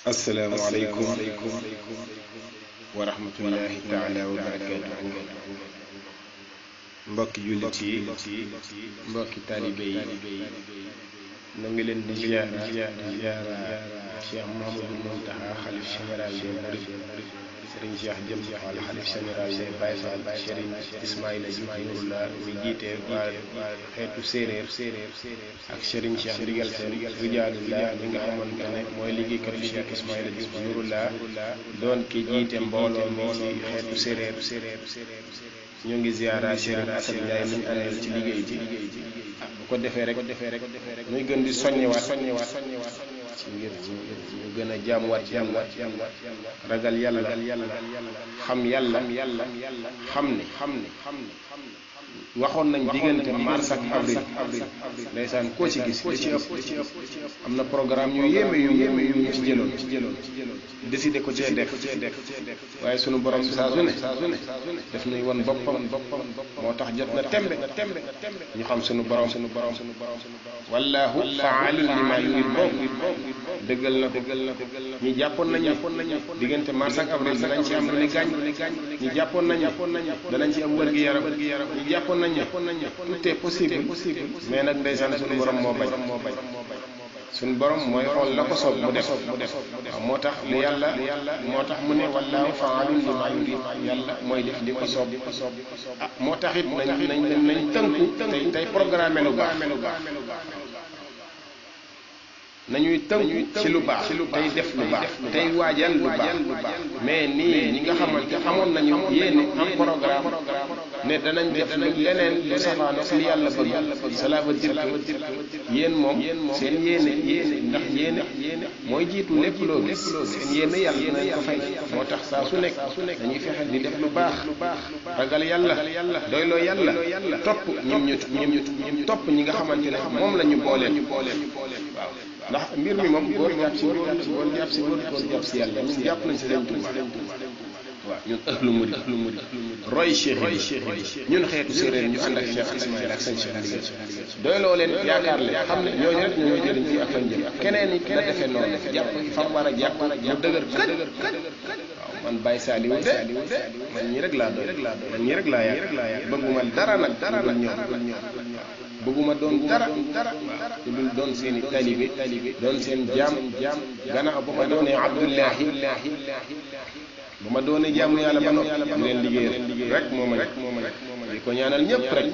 asalaamualeykum wa rahmatullahi taala wa barakaatuhu. mbokki jullit yi mbokki taalibe yi na ngi leen di ziyaara Cheikh Mouhamadou Mountakha xalif général des mourides, Serigne Cheikh Jëm Fall xalif général des Baye Fall, Serigne Ismaïla Diouf Nouroullah mi jiite waa xeetu séeréer ak Serigne Cheikh Ndigal Sène Rijaalullah mi nga xamante ne mooy liggéeykatu Cheikh Ismaïla Diouf Nouroullah doon ki jiite mbooloo mi ci xeetu séeréer. ñoo ngi ziyaara Serigne Assane Ndiaye mi ñu àndal ci liggéey bi bu ko defee rek muy gën di soññewaat ci ngir ñu gën a jaamuwaat yàlla ragal yàlla xam yàlla xam ne waxoon nañ diggante mars ak avril ndeysaan koo ci gis li ci ëpp am na programme yu yéeme yu ñu ci jëloon décidé ko cee def waaye sunu borom saa su ne def nuy won boppam moo tax jot na tembe ñu xam sunu borom wallahu faalun lima yurid boobu dëggal na ko ñi jàppoon nañu diggante mars ak avril danañ ci am lu ni gaañ ñi jàppoon nañu danañ ci am wërgi yaram ñi jàppoon nañu tout est possible mais nag ndeysaan sunu borom moo bañ sunu borom mooy xool la ko soob mu def waaw moo tax li yàlla moo tax mu ne wallaahu faalun limaa yurid yàlla mooy def li ko soob ah moo tax it nañ tënku tey programme lu baax nañuy tënku ci lu baax tey def lu baax tey waajal lu baax mais nii ñi nga xamante xamoon nañu yéene am programme ne danañ def leneen lu safaan ak li yàlla bëgg cela veut dire que yéen moom seen yéene ndax yéene mooy jiitu lépp loo gis seen yéene yàlla nañ ko fay moo tax saa su nekk dañuy fexe di def lu baax ragal yàlla doyloo yàlla topp ñim topp ñi nga xamante ne moom la ñu booleel waaw ndax mbir mi moom góor jàpp si góor jàpp si yàlla ñun jàpp nañ si Sëriñ Tuubaa waaw ñun ahlu murid roy Cheikh ñun xeetu séeréer ñu ànd ak Cheikh Ismaïla ak sëñ Cheikh Ndigal doyloo leen yaakaar leen xam ne ñooñu rek ñoo ñuy jëriñ fii ak fañ jëm keneen ni na defee noonu jàpp fam war a jàpp mu dëgër kët waaw man Baye Saliou de man ñi rek laa doy man ñi rek laa yaakaar bëgguma dara nag dul ñoom bëgguma doon dara lu dul doon seen i talibe doon seen jaam gannaaw ba ma doonee Abdullahi ba ma doonee jaamu yàlla ba noppi leen liggéey rek moo ma di ko ñaanal ñëpp rek